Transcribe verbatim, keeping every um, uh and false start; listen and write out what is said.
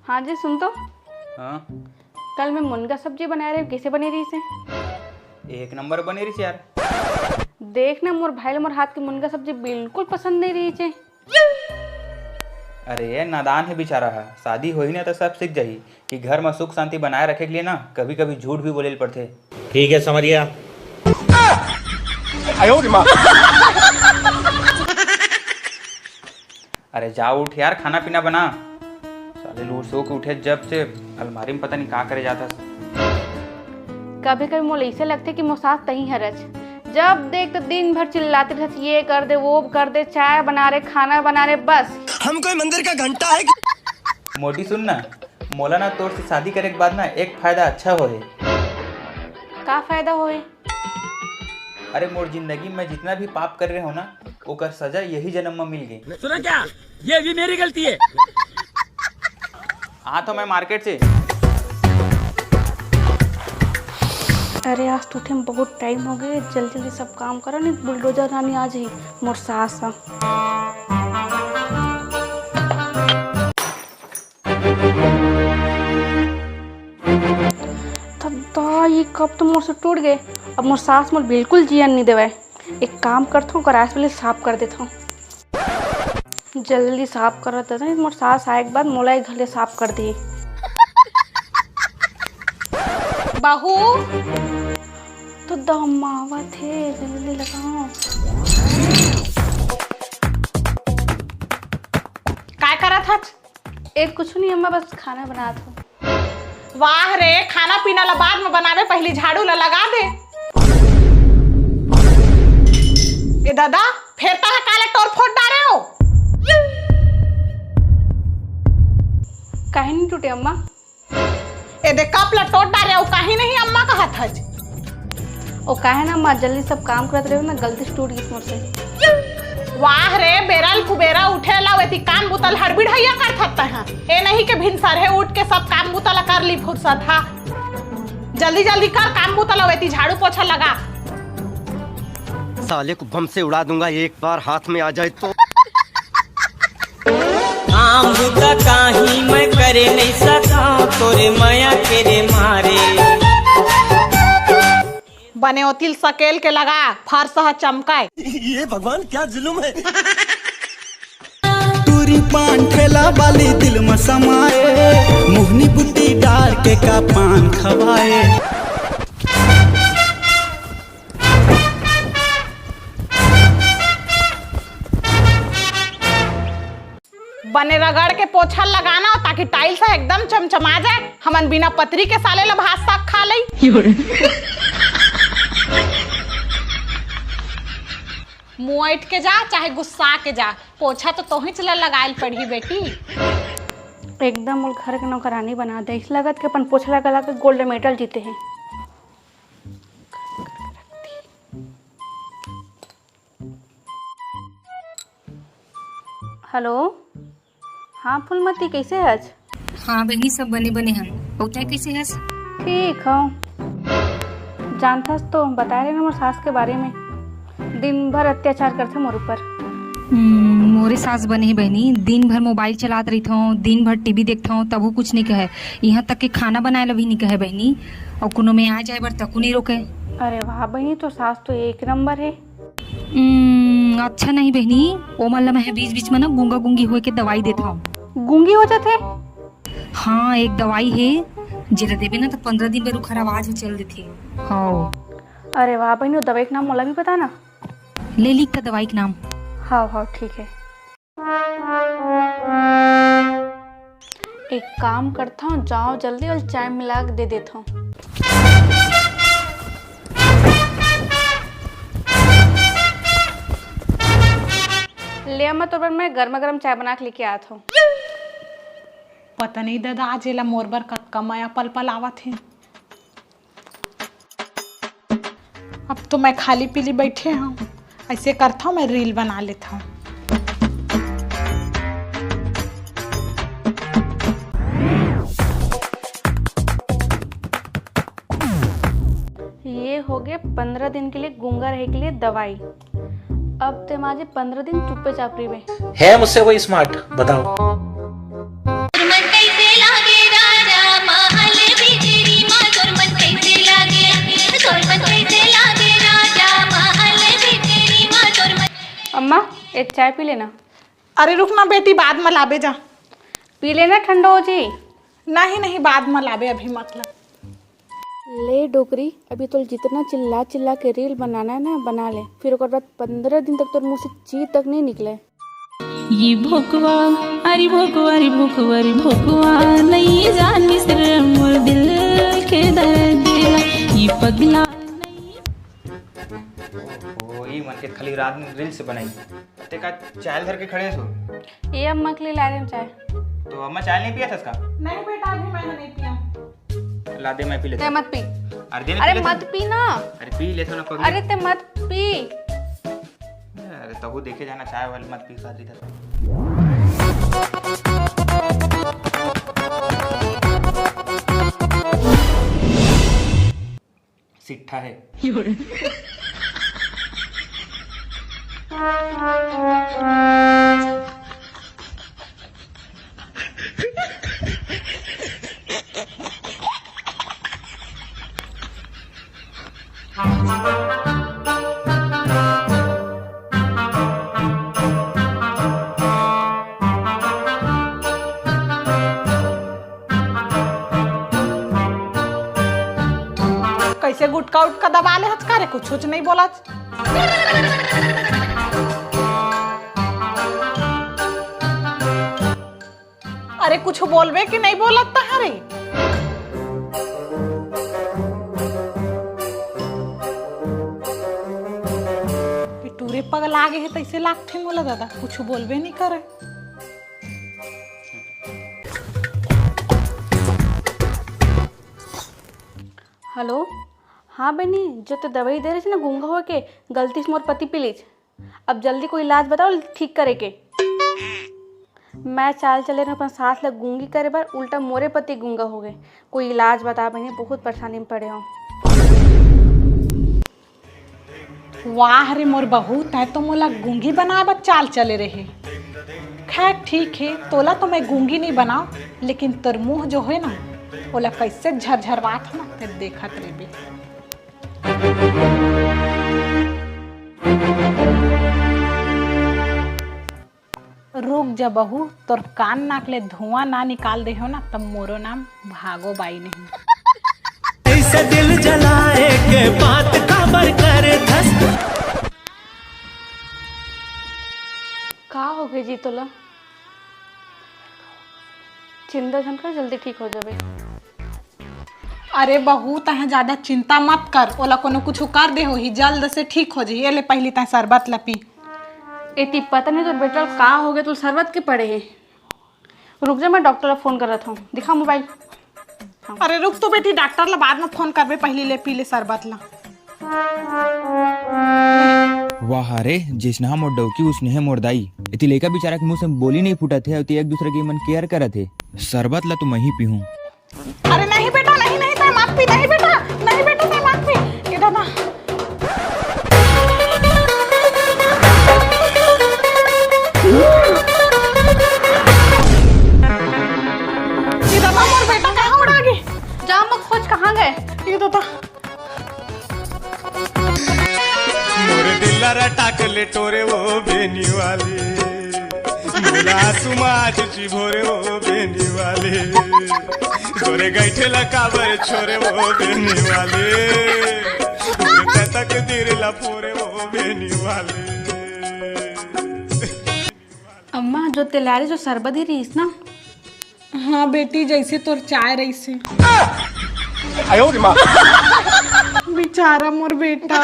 हाँ जी, सुन तो। हाँ। कल मैं मुनगा सब्जी बनाए रहे, कैसे बने रहिसे? एक नंबर बने रहिसे यार। देख ना, मोर भाई ल मोर हाथ के मुनगा सब्जी बिल्कुल पसंद नहीं रहिसे। अरे, ये नादान है बेचारा है, शादी होही ना तो सब सीख जाही कि घर में सुख शांति बनाए रखे के लिए ना कभी कभी झूठ भी बोले ल पड़थे। ठीक है, समझ गया। अरे जा उठ यार, खाना पीना बना। साले लूर सो के उठे जब से, अलमारी में पता नहीं का करे जात हस। कभी कभी मोला ऐसे लगथे कि मोर सास तहीं हरच। जब देख तो दिन भर चिल्लाते रहत, ये कर दे, वो कर दे, चाय बना रे, खाना बना रे, बस। हम कोई मंदिर का घंटा है? मोटी सुन ना, मोला ना तोर से शादी करे के बाद ना एक फायदा अच्छा होए। का फायदा होए? अरे, मोर जिंदगी में जितना भी पाप करे रहे हो ना, ओकर सजा यही जन्म में मिल गई। सुना क्या? ये भी मेरी गलती है। आ तो मैं मार्केट से। अरे, आज तो उठे में बहुत टाइम हो गए, जल्दी जल्दी सब काम करो, नहीं बुलडोजर रानी आ जाही, मोर सास ह। तब तो ये कप तो मोर से टूट गए। अब मोर सास मोर बिल्कुल जियन नहीं देवे। एक काम करथो, ओकर आस वाले साफ कर देथो। जल्दी साफ कर देथो, मोर सास आए के बाद मोला एक घले साफ कर दी। बहू, तो दमावत हे, जल्दी लगाओ। काय करत हच? ए, कुछ नहीं अम्मा, बस खाना बनात हूँ। वाह रे, खाना पीना ला बाद में बनावे, पहली झाड़ू ला लगा दे। ए दादा, फेर तहा काला टोर फोड़ डारे हो? काहे नहीं टूटे अम्मा? ए दे, कप ला टोर डारे हो, काहे नहीं अम्मा कहत हज? ओ काहे ना अम्मा, जल्दी सब काम करत रहे हो ना, गलती से टूट गई मोर से। वाह रे, बेरल कुबेरा उठे ला, वेती काम बुतल हड़बिड़हैया करत हत तहा। ए नहीं के भिनसर हे उठ के सब काम बुतल कर ली फुर्सत हा। जल्दी जल्दी कर काम बुतल, वेती झाड़ू पोछा लगा। साले को बम से उड़ा दूंगा एक बार हाथ में आ जाए तो। काम बुता काही मैं करे नहीं सका, तोरे मया के रे मारे। बने ओतिल सकेल के लगा, फर्श ह चमकाए। ये भगवान, क्या जुल्म है। टूरी पान ठेला वाली दिल में समाए, मोहनी बुटी डार के का पान खवाए। बने रगड़ के पोछा लगाना, ताकि टाइल्स ह एकदम चमचमा जाए। हमन बिना पतरी के साले ला भात साग खा लई। मुंह ऐंठ के जा, चाहे गुस्सा के जा, पोछा तो तोहिच ला लगाए ल पड़ही बेटी। एकदम मोला घर के नौकरानी बना दे, इस लगत के अपन पोछा लगा लगा के गोल्ड मेडल जीते हैं। हेलो, हाँ फूलमती, कैसे हच? हाँ बहिनी, सब बने बने हन। अउ तैं कैसे हस? ठीक हूँ। जानथस तो बताए रहे ना मोर सास के बारे में, दिन भर अत्याचार करथे मोर ऊपर। हम्म, मोरे सास बने हे बहिनी, दिन भर मोबाइल चलात रहिथौं, दिन भर टीवी देखथौं, तभो कुछ नहीं कहे। यहाँ तक के खाना बनाए ला भी नहीं कहे बहिनी, अउ कोनो में आ जाए बर तको नहीं रोके। अरे वाह बहिनी, तो सास तो एक नंबर है। हम्म, अच्छा नहीं बहिनी, ओमन ला मैं बीच बीच में ना गूंगा गूंगी होए के दवाई देत हूँ। गूंगी हो जाथे? हाँ, एक दवाई है, जेला देबे ना तो पंद्रह दिन बर ओखर आवाज ह चल देथे। हाँ। अरे वाह बहिनी, वो दवाई के नाम मोला भी बता ना। ले लिख त दवाई के नाम। हाँ हाँ, ठीक है। एक काम करथौं, जाओ जल्दी अउ चाय मिला के दे देथौं। ले अम्मा, तोर बर मैं गरमा गरम चाय बना के लेके आत हौं। पता नहीं दादा, आज एला मोर बर कतका मया पल पल आवत हे। अब तो मैं खाली पीली बैठे हूँ, ऐसे करता हूँ, मैं रील बना लेता हूँ। ये हो गए पंद्रह दिन के लिए गूंगा रहे के लिए दवाई। अब ते माँ जी पंद्रह दिन चुप्पे चाप रहिबे। है मुझसे कोई स्मार्ट, बताओ। एक चाय पी लेना। अरे रुक ना बेटी, बाद म लाबे जा। पी लेना, ठंडा हो जी। नहीं नहीं, बाद म लाबे, अभी मत ला। ले डोकरी, अभी तोल जितना चिल्ला चिल्ला के रील बनाना है ना, बना ले। फिर ओकर बाद पंद्रह दिन तक तोर मुंह से ची तक नहीं निकले। ये भोकवा, अरे भोकवा, अरे भोकवा, अरे भोकवा, नहीं जानिस रे मोर दिल के दर्द, ये पगला नहीं। ओ, ई मन के खाली रात में रील्स बनाई। ते का चाय धर के खड़े हस? ये अम्मा के लिए ला रहे हैं चाय। तो अम्मा चाय नहीं पिया था इसका? नहीं बेटा, अभी मैंने नहीं पिया। ला दे, मैं पी लेता ते हूँ। मत पी। अरे दे ना, अरे पी लेता मत हूँ। पी ना। अरे पी लेता ना पगली। अरे ते मत पी। अरे तहु देखे जाना चाय वाले मत पी साथ इधर। सिट्ठा है। कैसे गुटका उटका दबा ले हच का रे, कुछ कुछ नहीं बोलच। अरे कुछ बोलबे कि नहीं बोलत तहारे? टूरे पगला गे हे तैसे लागथे मोला दादा, कुछ बोलबे नहीं करे। हेलो, हाँ बहिनी, जो ते दवाई दे रहे थे ना गूंगा होके, गलती से मोर पति पी लीज। अब जल्दी कोई इलाज बताओ ठीक करे के। मैं चाल चले रहे अपन सास ला गूंगी करे बर, उल्टा मोरे पति गूंगा हो गए। कोई इलाज बता बहिनी, बहुत परेशानी में पड़े हो। वाह रे मोर बहू, तै तो मोला गूंगी बनाए बर चाल चले रहे। खैर ठीक है, तोला तो मैं गूंगी नहीं बनाओ, लेकिन तोर मुंह जो है ना, ओला कैसे झरझरवात हो ना, ते देखत रहिबे। रुक जा बहू, तोर कान नाक ले धुआं ना निकाल दे हो ना, तब मोरो नाम भागो बाई नहीं। ऐसे दिल जलाए के बात काबर करे थस? का हो गए जी तोला? चिंता झन कर, जल्दी ठीक हो जाबे। अरे बहू, तैं ज्यादा चिंता मत कर, ओला कोनो कुछ कर दे होही, जल्द से ठीक हो जाही। ये ले पहली तैं शरबत ला पी। एती पता नहीं तोर बेटा का हो गया, तू शरबत के पड़े है। रुक जा, मैं डॉक्टर ला फोन करत हूँ, दिखा मोबाइल। अरे रुक तो बेटी, डॉक्टर ला बाद में फोन करबे, पहली ले पी ले शरबत ला। वाह रे, जैसनहा मोर डौकी उसने है मोर दाई। एती लइका बेचारा के मुंह से बोली नहीं फूटत है, एती एक दूसरे के मन केयर करत है। शरबत ला तो मैं ही पीहूं। अरे नहीं बेटा, नहीं, नहीं, तै मत पी, नहीं बेटा, नहीं बेटा, तै मत पी। ये दादा। ये दादा, मोर बेटा कहाँ उड़ा गे? जा मत खोज, कहाँ गए? ये दादा। मोर दिल रटा के ले टोरे वो बेनी वाली, मोला सुमाज चिभोरे वो बेनी वाली, तोरे गैठे ला काबर छोरे वो बेनी वाली, मोर तकदीर ला फोरे वो बेनी वाली। अम्मा, जो तेलारी जो शरबत ही रहीस ना, हाँ बेटी, जैसे तोर चाय रहीसे। बेचारा मोर बेटा।